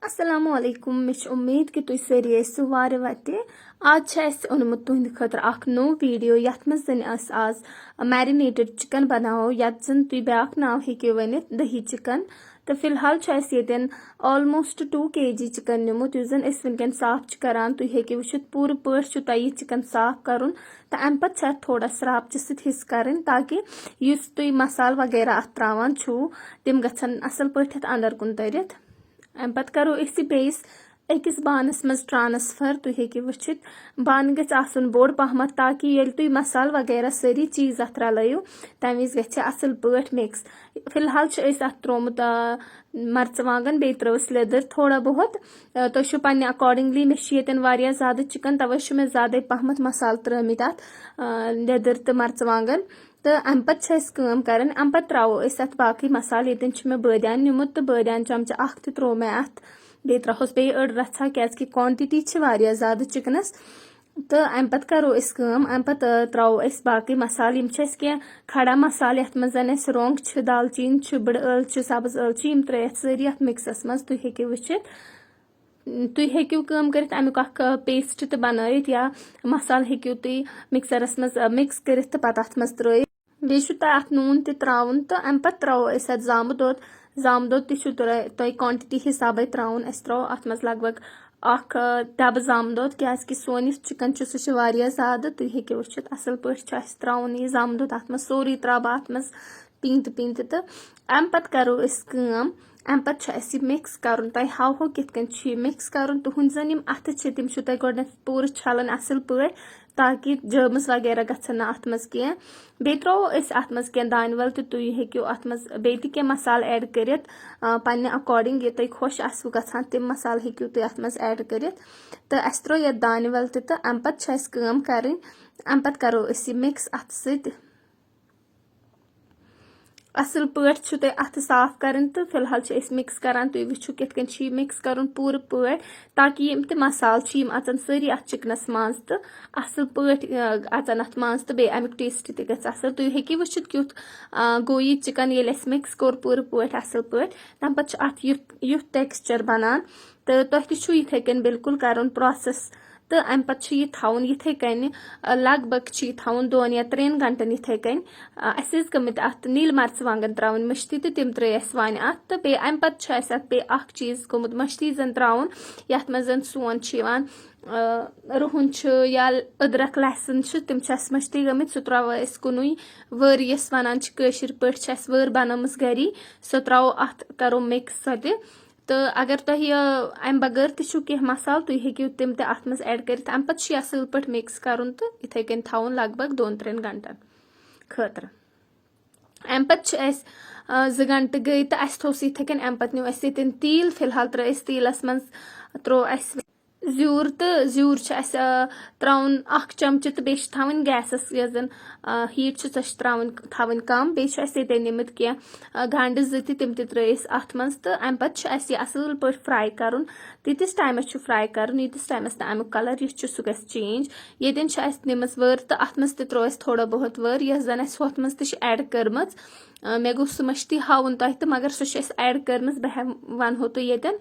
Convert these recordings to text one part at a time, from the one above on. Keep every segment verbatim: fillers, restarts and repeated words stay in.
السلام علیکم، مےٚ چھِ اُمید کہِ تُہۍ سٲری ٲسِو وارٕ وَتہِ۔ آز چھِ اَسہِ اوٚنمُت تُہٕنٛدِ خٲطرٕ اَکھ نوٚو ویٖڈیو، یَتھ منٛز زَن أسۍ آز marinated chicken بَناوو، یَتھ زَن تُہۍ بیٛاکھ ناو ہیٚکِو ؤنِتھ دٔہی chicken۔ تہٕ فی الحال چھُ اَسہِ ییٚتٮ۪ن almost two K G chicken نیوٗمُت، یُس زَن أسۍ وٕنکٮ۪ن صاف چھِ کَران۔ تُہۍ ہیٚکِو وٕچھِتھ پوٗرٕ پٲٹھۍ چھُ تۄہہِ یہِ chicken صاف کَرُن۔ تہٕ اَمہِ پَتہٕ چھِ اَتھ تھوڑا شرٛاپچہِ سۭتۍ حِصہٕ کَرٕنۍ، تاکہِ یُس تُہۍ مصالہٕ وغیرہ اَتھ ترٛاوان چھُو، تِم گژھن اَصٕل پٲٹھۍ اَتھ اَندَر کُن تٔرِتھ۔ اَمہِ پَتہٕ کَرو أسۍ یہِ بیٚیِس أکِس بانَس منٛز transfer۔ تُہۍ ہیٚکِو وٕچھِتھ، بانہٕ گژھِ آسُن بوٚڑ پَہمَتھ، تاکہِ ییٚلہِ تُہۍ مصالہٕ وغیرہ سٲری چیٖز اَتھ رَلٲیِو، تَمہِ وِزِ گژھِ اَصٕل پٲٹھۍ mix۔ فی الحال چھِ أسۍ اَتھ ترٛوومُت، آ، مرژٕوانٛگن، بیٚیہِ ترٛٲوٕس لیٚدٕر تھوڑا بہت۔ آ، تُہۍ چھِو پننہِ accordingly، مےٚ چھِ ییٚتٮ۪ن واریاہ زیادٕ chicken، توے چھُ مےٚ زیادَے پَہمَتھ مصالہٕ ترٛٲومٕتۍ اَتھ، آ، لیٚدٕر تہٕ مرژٕوانٛگن۔ تہٕ اَمہِ پَتہٕ چھِ اَسہِ کٲم کَرٕنۍ، اَمہِ پَتہٕ ترٛاوو أسۍ اَتھ باقٕے مصالہٕ۔ ییٚتٮ۪ن چھُ مےٚ بٲدیان نیوٗمُت تہٕ بٲدیان چمچہٕ اَکھ تہِ ترٛوو مےٚ اَتھ۔ بیٚیہِ ترٛاوہوس بیٚیہِ أڑ رَژھا، کیٛازِکہِ quantity چھِ واریاہ زیادٕ chickenس۔ تہٕ اَمہِ پَتہٕ کَرو أسۍ کٲم، اَمہِ پَتہٕ، آ، ترٛاوو أسۍ باقٕے مصالہٕ۔ یِم چھِ اَسہِ کینٛہہ کھڑا مصالہٕ، یَتھ منٛز زَن اَسہِ رۄنٛگ چھِ، دالچیٖن چھِ، بٕڈٕ ٲلہٕ چھِ، سَبٕز ٲلہٕ چھِ، یِم ترٛٲے اَتھ سٲری اَتھ mixس منٛز۔ تُہۍ ہیٚکِو وٕچھِتھ، تُہۍ ہیٚکِو کٲم کٔرِتھ، اَمیُک اَکھ، آ، paste تہِ بَنٲیِتھ، یا مصالہٕ ہیٚکِو تُہۍ mixerس منٛز، آ، mix کٔرِتھ تہٕ پَتہٕ اَتھ منٛز ترٛٲیِتھ۔ بیٚیہِ چھُ تۄہہِ اَتھ نوٗن تہِ ترٛاوُن تہٕ اَمہِ پَتہٕ ترٛاوو أسۍ اَتھ زامہٕ دۄد۔ زامہٕ دۄد تہِ چھُ تۄہہِ، تۄہہِ quantity حِسابَے ترٛاوُن۔ اَسہِ ترٛاوو اَتھ منٛز لگ بگ اَکھ، آ، ڈَبہٕ زامہٕ دۄد، کیٛازِکہِ سون یُس chicken چھُ، سُہ چھُ واریاہ زیادٕ۔ تُہۍ ہیٚکِو وٕچھِتھ، اَصٕل پٲٹھۍ چھُ اَسہِ ترٛاوُن یہِ زامہٕ دۄد اَتھ منٛز۔ سورُے ترٛاوٕ بہٕ اَتھ منٛز، پیٖنتہِ پیٖنتہِ۔ تہٕ اَمہِ پَتہٕ کَرو أسۍ کٲم، اَمہِ پَتہٕ چھُ اَسہِ یہِ mix کَرُن۔ تۄہہِ ہاوہو کِتھ کٔنۍ چھُ یہِ mix کَرُن۔ تُہُنٛد زَن یِم اَتھٕ چھِ، تِم چھِو تۄہہِ گۄڈٕنٮ۪تھ پوٗرٕ چھَلٕنۍ اَصٕل پٲٹھۍ، تاکہِ germs وغیرہ گژھن نہٕ اَتھ منٛز کینٛہہ۔ بیٚیہِ ترٛاوو أسۍ اَتھ منٛز کینٛہہ دانہِ وَل تہِ۔ تُہۍ ہیٚکِو اَتھ منٛز بیٚیہِ تہِ کینٛہہ مصالہٕ add کٔرِتھ، آ، پننہِ according، یہِ تۄہہِ خۄش آسِوٕ گژھان، تِم مصالہٕ ہیٚکِو تُہۍ اَتھ منٛز add کٔرِتھ۔ تہٕ اَسہِ ترٛٲو یَتھ دانہِ وَل تہِ، تہٕ اَمہِ پَتہٕ چھِ اَسہِ کٲم کَرٕنۍ، اَمہِ پَتہٕ کَرو أسۍ یہِ mix اَتھٕ سۭتۍ۔ اَصٕل پٲٹھۍ چھُ تۄہہِ اَتھٕ صاف کَرٕنۍ، تہٕ فی الحال چھِ أسۍ mix کَران۔ تُہۍ وٕچھِو کِتھ کٔنۍ چھُ یہِ mix کَرُن پوٗرٕ پٲٹھۍ، تاکہِ یِم تہِ مصالہٕ چھِ، یِم اَژَن سٲری اَتھ chickenس منٛز تہٕ اَصٕل پٲٹھۍ، آ، اَژَن اَتھ منٛز، تہٕ بیٚیہِ اَمیُک taste تہِ گژھِ اَصٕل۔ تُہۍ ہیٚکِو وٕچھِتھ کیُتھ، آ، گوٚو یہِ chicken۔ ییٚلہِ اَسہِ mix کوٚر پوٗرٕ پٲٹھۍ اَصٕل پٲٹھۍ، تَمہِ پَتہٕ چھُ اَتھ یُتھ، یُتھ texture بَنان۔ تہٕ تۄہہِ تہِ چھُ یِتھَے کٔنۍ بِلکُل کَرُن process۔ تہٕ اَمہِ پَتہٕ چھُ یہِ تھاوُن یِتھَے کٔنۍ، آ، لگ بگ چھُ یہِ تھاوُن دۄن یا ترٛٮ۪ن گھنٹَن یِتھَے کٔنۍ۔ آ، اَسہِ ٲسۍ گٔمٕتۍ اَتھ نیٖل مرژٕوانٛگَن ترٛاوٕنۍ مٔشتٕے، تہٕ تِم ترٛٲے اَسہِ وۄنۍ اَتھ۔ تہٕ بیٚیہِ اَمہِ پَتہٕ چھُ اَسہِ اَتھ بیٚیہِ اَکھ چیٖز گوٚمُت مٔشتٕے زَن ترٛاوُن، یَتھ منٛز زَن سون چھُ یِوان، آ، رُہُن چھُ یا أدرَک لہسُن چھُ، تِم چھِ اَسہِ مٔشتٕے گٔمٕتۍ۔ سُہ ترٛاوو أسۍ کُنُے۔ وٲر یۄس وَنان چھِ کٲشِر پٲٹھۍ، چھِ اَسہِ وٲر بَنٲومٕژ گَری، سۄ ترٛاوو اَتھ، کَرو mix سۄ تہِ۔ تہٕ اگر تۄہہِ، آ، اَمہِ بغٲر تہِ چھُو کینٛہہ مصالہٕ، تُہۍ ہیٚکِو تِم تہِ اَتھ منٛز add کٔرِتھ۔ اَمہِ پَتہٕ چھُ یہِ اَصٕل پٲٹھۍ mix کَرُن تہٕ یِتھَے کٔنۍ تھاوُن لگ بگ دۄن ترٛٮ۪ن گھنٹَن خٲطرٕ۔ اَمہِ پَتہٕ چھِ اَسہِ، آ، زٕ گھنٹہٕ گٔے تہٕ اَسہِ تھوٚو سُہ یِتھَے کٔنۍ۔ اَمہِ پَتہٕ نیوٗ اَسہِ ییٚتٮ۪ن تیٖل، فی الحال ترٛٲو اَسہِ تیٖلَس منٛز، ترٛوو اَسہِ زیُر تہٕ زیُر چھُ اَسہِ، آ، ترٛاوُن اَکھ چمچہٕ تہٕ بیٚیہِ چھِ تھاوٕنۍ gasس، یۄس زَن، آ، heat چھِ، سۄ چھِ ترٛاوٕنۍ، تھاوٕنۍ کَم۔ بیٚیہِ چھِ اَسہِ ییٚتٮ۪ن نِمٕتۍ کینٛہہ، آ، گَنٛڈٕ زٕ تہِ، تِم تہِ ترٛٲے أسۍ اَتھ منٛز تہٕ اَمہِ پَتہٕ چھُ اَسہِ یہِ اَصٕل پٲٹھۍ fry کَرُن۔ تیٖتِس timeس چھُ fry کَرُن، ییٖتِس timeس نہٕ اَمیُک colour یُس چھُ، سُہ گژھِ change۔ ییٚتٮ۪ن چھِ اَسہِ نِمٕژ وٲر تہٕ اَتھ منٛز تہِ ترٛوو اَسہِ تھوڑا بہت وٲر، یۄس زَن اَسہِ ہُتھ منٛز تہِ چھِ add کٔرمٕژ۔ آ، مےٚ گوٚو سُہ مٔشتٕے ہاوُن تۄہہِ تہٕ، مگر سۄ چھِ اَسہِ add کٔرمٕژ، بہٕ ہٮ۪م-، وَنہو تۄہہِ ییٚتٮ۪ن۔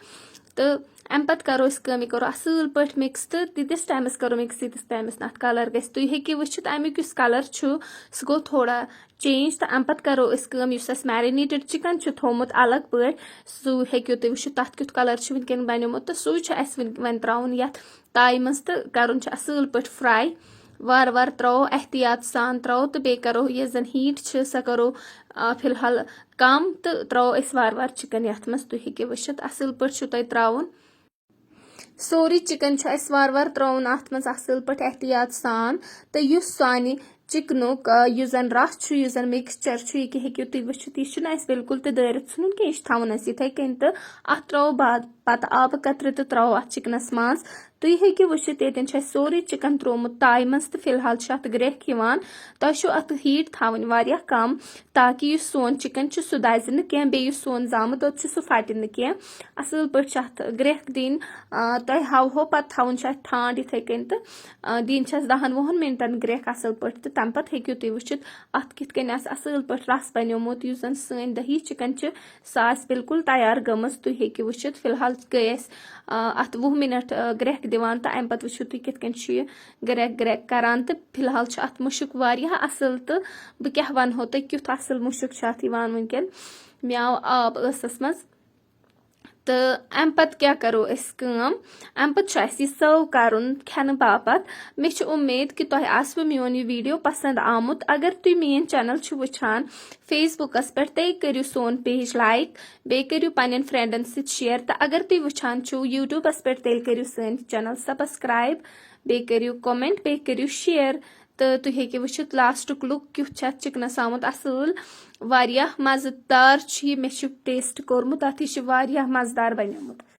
تہٕ اَمہِ پَتہٕ کَرو أسۍ کٲم، یہِ کَرو اَصٕل پٲٹھۍ mix تہٕ تیٖتِس timeس کَرو mix، ییٖتِس timeس نہٕ اَتھ colour گژھِ۔ تُہۍ ہیٚکِو وٕچھِتھ اَمیُک یُس colour چھُ، سُہ گوٚو تھوڑا change۔ تہٕ اَمہِ پَتہٕ کَرو أسۍ کٲم، یُس اَسہِ marinated chicken چھُ تھوٚومُت الگ پٲٹھۍ، سُہ ہیٚکِو تُہۍ وٕچھِتھ، تَتھ کیُتھ colour چھُ وٕنکٮ۪ن بَنیومُت۔ تہٕ سُے چھُ اَسہِ وٕنۍ، وۄنۍ ترٛاوُن یَتھ تایہِ منٛز تہٕ کَرُن چھُ اَصٕل پٲٹھۍ fry۔ وارٕ وارٕ ترٛاوو، احتیاط سان ترٛاوو تہٕ بیٚیہِ کَرو یۄس زَن heat چھِ، سۄ کَرو، آ، فی الحال کَم تہٕ ترٛاوو أسۍ وارٕ وارٕ chicken یَتھ منٛز۔ تُہۍ ہیٚکِو وٕچھِتھ، اَصٕل پٲٹھۍ چھُو تۄہہِ ترٛاوُن۔ سورُے chicken چھُ اَسہِ وارٕ وارٕ ترٛاوُن اَتھ منٛز اَصٕل پٲٹھۍ احتیاط سان۔ تہٕ یُس سانہِ chickenُک، آ، یُس زَن رَس چھُ، یُس زَن mixture چھُ، یہِ کیٛاہ ہیٚکِو تُہۍ وٕچھِتھ، یہِ چھُنہٕ اَسہِ بِلکُل تہِ دٲرِتھ ژھٕنُن کینٛہہ، یہِ چھُ تھاوُن اَسہِ یِتھَے کٔنۍ تہٕ اَتھ ترٛاوو بعد پَتہٕ آبہٕ قطرٕ تہٕ ترٛاوو اَتھ chickenس منٛز۔ تُہۍ ہیٚکِو وٕچھِتھ، ییٚتٮ۪ن چھُ اَسہِ سورُے چِکن ترٛوومُت تایہِ منٛز تہٕ فی الحال چھُ اَتھ گرٛٮ۪کھ یِوان۔ تۄہہِ چھُو اَتھ ہیٖٹ تھاوٕنۍ واریاہ کَم، تاکہِ یُس سون چِکن چھُ، سُہ دَزِ نہٕ کینٛہہ، بیٚیہِ یُس سون زامہٕ دۄد چھُ، سُہ پھٹہِ نہٕ کینٛہہ۔ اَصٕل پٲٹھۍ چھِ اَتھ گرٛٮ۪کھ دِنۍ۔ آ، تۄہہِ ہاوہو پَتہٕ، تھاوُن چھُ اَتھ ٹھانٛڈ یِتھَے کٔنۍ تہٕ، آ، دِنۍ چھَس دَہَن وُہَن مِنٹَن گرٛٮ۪کھ اَصٕل پٲٹھۍ، تہٕ تَمہِ پَتہٕ ہیٚکِو تُہۍ وٕچھِتھ، اَتھ کِتھ کٔنۍ آسہِ اَصٕل پٲٹھۍ رَس بَنیومُت۔ یُس زَن سٲنۍ دٔہی چِکَن چھِ، سۄ آسہِ بالکل تیار گٔمٕژ۔ تُہۍ ہیٚکِو وٕچھِتھ، فی الحال گٔے اَسہِ، آ، اَتھ وُہ مِنَٹ، آ، گرٛٮ۪کھ دِوان، تہٕ اَمہِ پَتہٕ وٕچھِو تُہۍ کِتھ کٔنۍ چھُ یہِ گرٛٮ۪کھ گرٛٮ۪کھ کَران۔ تہٕ فی الحال چھُ اَتھ مُشُک واریاہ اَصٕل، تہٕ بہٕ کیٛاہ وَنہو تۄہہِ، کیُتھ اَصٕل مُشُک چھُ اَتھ یِوان وٕنکٮ۪ن۔ مےٚ آو آب ٲسَس منٛز۔ تہٕ اَمہِ پَتہٕ کیٛاہ کَرو أسۍ کٲم؟ اَمہِ پَتہٕ چھُ اَسہِ یہِ سٔرو کَرُن کھٮ۪نہٕ باپَتھ۔ مےٚ چھِ اُمید کہِ تۄہہِ آسِوٕ میون یہِ ویٖڈیو پَسنٛد آمُت۔ اگر تُہۍ میٛٲنۍ چَنَل چھِو وٕچھان Facebook-َس پٮ۪ٹھ، تیٚلہِ کٔرِو سون page like، بیٚیہِ کٔرِو پنٛنٮ۪ن friend-َن سۭتۍ share۔ تہٕ اگر تُہۍ وٕچھان چھِو YouTube-َس پٮ۪ٹھ، تیٚلہِ کٔرِو سٲنۍ channel subscribe، بیٚیہِ کٔرِو comment، بیٚیہِ کٔرِو share۔ تہٕ تُہۍ ہیٚکِو وٕچھِتھ last-ُک look کیُتھ چھُ اَتھ چِکنَس آمُت اَصٕل۔ واریاہ مَزٕدار چھُ یہِ، مےٚ چھُ taste کوٚرمُت اَتھ، یہِ چھُ واریاہ مَزٕدار بَنیومُت۔